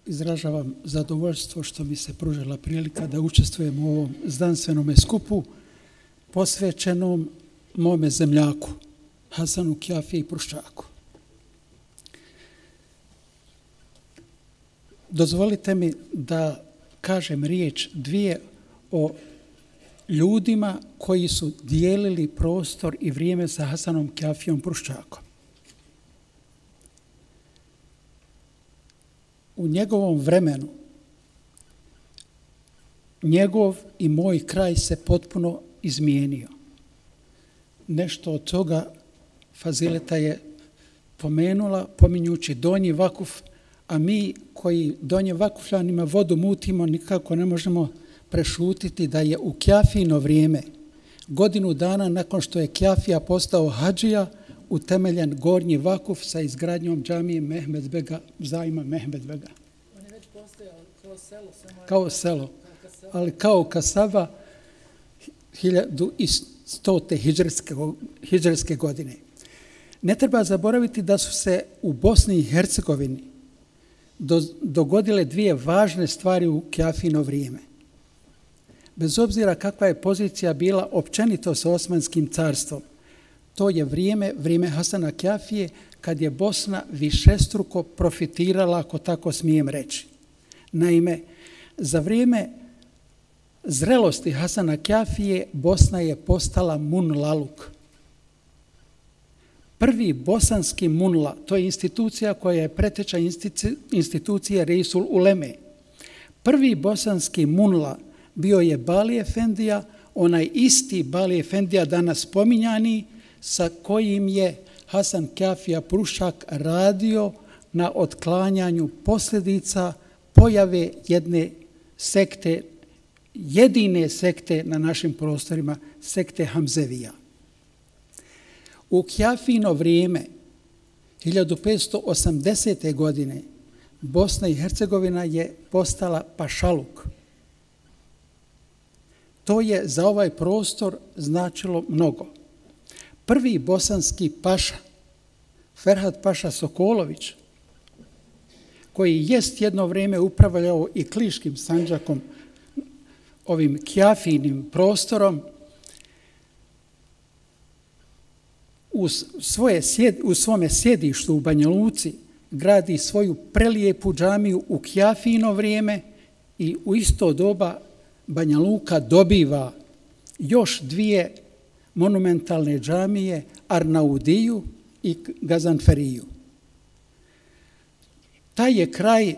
izražavam zadovoljstvo što mi se pružila prilika da učestvujem u ovom znanstvenom skupu posvećenom mome zemljaku, Hasanu Kjafiji Pruščaku. Dozvolite mi da kažem riječ dvije o ljudima koji su dijelili prostor i vrijeme sa Hasanom Kjafijom Pruščakom. U njegovom vremenu njegov i moj kraj se potpuno izmijenio. Nešto od toga Fazileta je pomenula, pominjući Donji Vakuf, a mi koji Donje Vakufljanima vodu mutimo nikako ne možemo prešutiti da je u Kjafijino vrijeme, godinu dana nakon što je Kjafija postao hadžija, utemeljen Gornji Vakuf sa izgradnjom džamije Mehmedbega, zajma Mehmedbega. On je već postojao kao selo. Kao selo, ali kao kasaba 1100. hidžrske godine. Ne treba zaboraviti da su se u Bosni i Hercegovini dogodile dvije važne stvari u Kjafino vrijeme. Bez obzira kakva je pozicija bila općenito sa Osmanskim carstvom, to je vrijeme Hasana Kjafije kad je Bosna višestruko profitirala, ako tako smijem reći. Naime, za vrijeme zrelosti Hasana Kjafije Bosna je postala munlaluk. Prvi bosanski munla, to je institucija koja je preteča institucije Reisul Uleme. Prvi bosanski munla bio je Bali Efendija, onaj isti Bali Efendija danas spominjani, sa kojim je Hasan Kjafija Pruščak radio na otklanjanju posljedica pojave jedne sekte, jedine sekte na našim prostorima, sekte Hamzevija. U Kjafino vrijeme, 1580. godine, Bosna i Hercegovina je postala pašaluk. To je za ovaj prostor značilo mnogo. Prvi bosanski paša, Ferhat Paša Sokolović, koji jest jedno vrijeme upravljao i Kliškim Sandžakom, ovim Kjafinim prostorom, u svome sjedištu u Banja Luci gradi svoju prelijepu džamiju u Kjafino vrijeme i u isto doba Banja Luka dobiva još dvije monumentalne džamije, Arnaudiju i Gazanferiju. Taj je kraj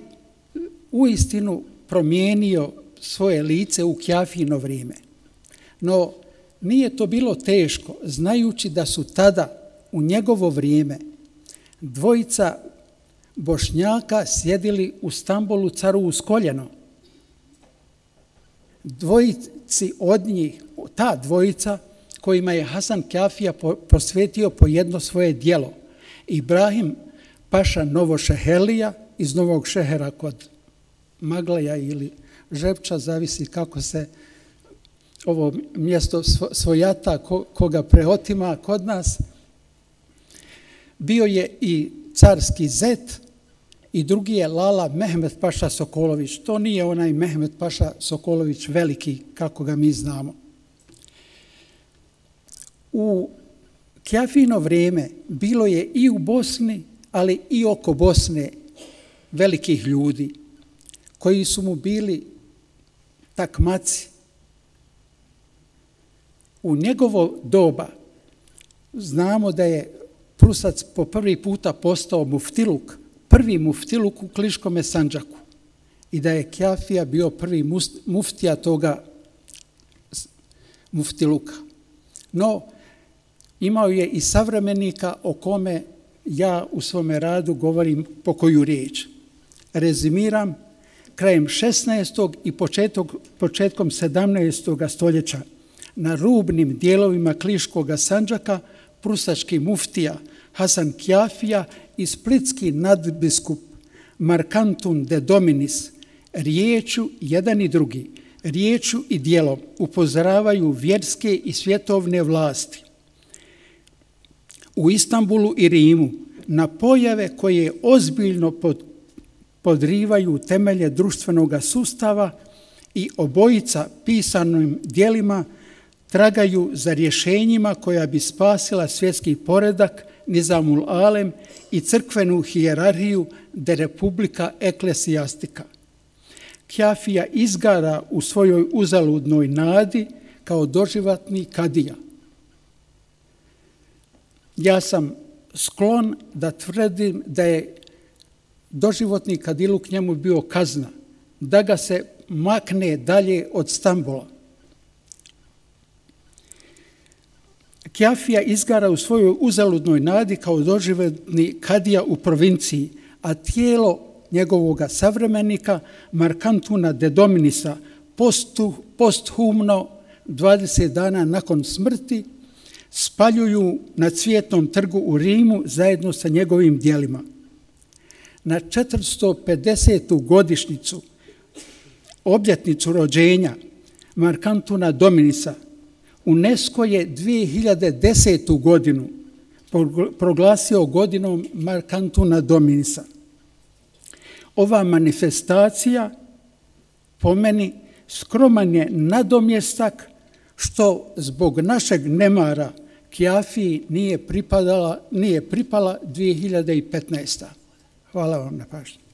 uistinu promijenio svoje lice u Kjafino vrijeme. No, nije to bilo teško, znajući da su tada, u njegovo vrijeme, dvojica Bošnjaka sjedili u Stambolu caru uz koljeno. Dvojici od njih, ta dvojica, kojima je Hasan Kjafija posvetio po jedno svoje djelo. Ibrahim Paša Novošehelija iz Novog Šehera kod Maglaja ili Žepča, zavisi kako se ovo mjesto svojata, koga preotima kod nas. Bio je i carski zet i drugi je Lala Mehmed Paša Sokolović. To nije onaj Mehmed Paša Sokolović veliki, kako ga mi znamo. U Kjafino vrijeme bilo je i u Bosni, ali i oko Bosne velikih ljudi koji su mu bili takmaci. U njegovo doba znamo da je Prusac po prvi puta postao muftiluk, prvi muftiluk u Kliškome Sandžaku i da je Kjafija bio prvi muftija toga muftiluka. No, imao je i savremenika o kome ja u svome radu govorim po koju riječ. Rezimiram, krajem 16. i početkom 17. stoljeća na rubnim dijelovima Kliškoga Sandžaka prusački muftija Hasan Kjafija i splitski nadbiskup Markantun de Dominis riječu jedan i drugi, riječu i djelom upozoravaju vjerske i svjetovne vlasti u Istanbulu i Rimu na pojave koje ozbiljno podrivaju temelje društvenog sustava i obojica pisanim djelima tragaju za rješenjima koja bi spasila svjetski poredak, nizamul alem i crkvenu hijerarhiju de republika eklesijastika. Kjafija izgara u svojoj uzaludnoj nadi kao doživotni kadija. Ja sam sklon da tvrdim da je doživotni kadiluk njemu bio kazna, da ga se makne dalje od Stambola. Kjafija izgara u svojoj uzaludnoj nadi kao doživotni kadija u provinciji, a tijelo njegovoga savremenika Markantuna de Dominisa posthumno 20 dana nakon smrti spaljuju na Cvjetnom trgu u Rimu zajedno sa njegovim djelima. Na 450. godišnjicu, obljetnicu rođenja Markantuna Dominisa, UNESCO je 2010. godinu proglasio godinom Markantuna Dominisa. Ova manifestacija, po meni, skroman je nadomjestak što zbog našeg nemara Kjafiji nije pripala 2015. Hvala vam na pažnji.